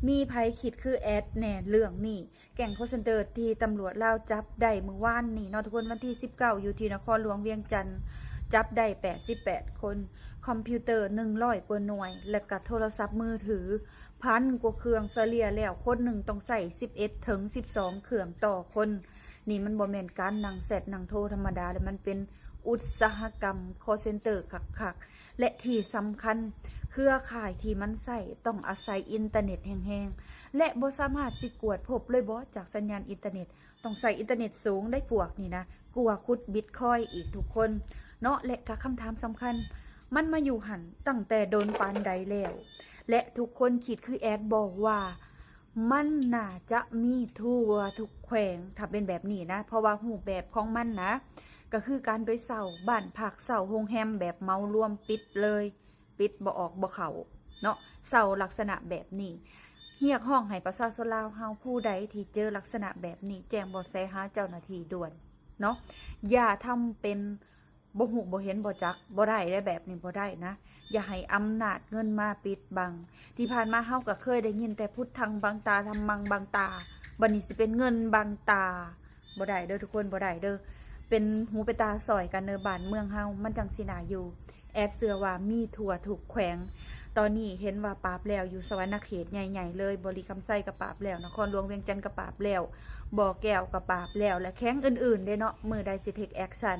ມີໃຜຄິດຄືແອດແດ່ເລື່ອງນີ້? ແກ້ງ call center ທີ່ຕຳຫຼວດລາວຈັບໄດ້ມື້ວານນີ້ເນາະທຸກຄົນ, ວັນທີສິບເກົ້າ ຢູ່ທີ່ນະຄອນຫຼວງວຽງຈັນ ຈັບໄດ້ແປດສິບແປດຄົນ, ຄອມພິວເຕີໜຶ່ງຮ້ອຍກວ່າໜ່ວຍ ແລະກະໂທລະສັບມືຖືພັນກວ່າເຄື່ອງ, ສະເລ່ຍແລ້ວຄົນໜຶ່ງຕ້ອງໃຊ້ສິບເອັດເຖິງສິບສອງເຄື່ອງຕໍ່ຄົນ. ນີ້ມັນບໍ່ແມ່ນການນັ່ງແຊັດນັ່ງໂທທຳມະດາ ແລະມັນເປັນອຸດສາຫະກຳ call center ຄັກໆ. ແລະທີ່ສຳຄັນ ເຄືອຂ່າຍທີ່ມັນໃຊ້ຕ້ອງອາໄສອິນເຕີເນັດແຮງໆ ແລະບໍ່ສາມາດຊິກວດພົບເລີຍບໍ ຈາກສັນຍານອິນເຕີເນັດ? ຕ້ອງໃຊ້ອິນເຕີເນັດສູງໄດ໋ພວກນີ້ນະ, ກວ່າຂຸດບິດຄອຍອີກທຸກຄົນເນາະ. ແລະກະຄຳຖາມສຳຄັນ ມັນມາຢູ່ຫັ້ນຕັ້ງແຕ່ດົນປານໃດແລ້ວ? ແລະທຸກຄົນຄິດຄືແອດບໍວ່າ ມັນໜ້າຈະມີທົ່ວທຸກແຂວງ ຖ້າເປັນແບບນີ້ນະ, ເພາະວ່າຮູບແບບຂອງມັນນະ ກໍຄືການໄປເຊົ່າບ້ານພັກ ເຊົ່າໂຮງແຮມແບບເໝົາລວມ ປິດເລີຍ, ປິດບໍ່ອອກບໍ່ເຂົ້າເນາະ, ເຊົ່າລັກສະນະແບບນີ້. ຮຽກຮ້ອງໃຫ້ປະຊາຊົນລາວເຮົາ ຜູ້ໃດທີ່ເຈີລັກສະນະແບບນີ້ ແຈ້ງເບາະແສຫາເຈົ້າໜ້າທີ່ດ່ວນເນາະ, ຢ່າທຳເປັນ ບໍ່ຮູ້ບໍ່ເຫັນບໍ່ຈັກ, ບໍ່ໄດ້ເດ້ ແບບນີ້ບໍ່ໄດ້ນະ. ຢ່າໃຫ້ອຳນາດເງິນມາປິດບັງ. ທີ່ຜ່ານມາເຮົາກໍເຄີຍໄດ້ຍິນແຕ່ ພຸດທັງບັງຕາ ທຳມັງບັງຕາ, ບັດນີ້ຊິເປັນເງິນບັງຕາ. ບໍ່ໄດ້ເດີທຸກຄົນ, ບໍ່ໄດ້ເດີ. ເປັນຫູເປັນຕາຊ່ອຍກັນເດີ, ບ້ານເມືອງເຮົາມັນຈັ່ງຊິໜ້າຢູ່. ແອດເຊື່ອວ່າມີທົ່ວທຸກແຂວງ. ຕອນນີ້ເຫັນວ່າປາບແລ້ວຢູ່ສະຫວັນນະເຂດໃຫຍ່ໆເລີຍ, ບໍລິຄຳໄຊກໍປາບແລ້ວ, ນະຄອນຫຼວງວຽງຈັນກໍປາບແລ້ວ, ບໍ່ແກ້ວກໍປາບແລ້ວ ແລະແຂວງອື່ນໆເດ້ເນາະ, ມື້ໃດຊິເທັກແອັກຊັນ?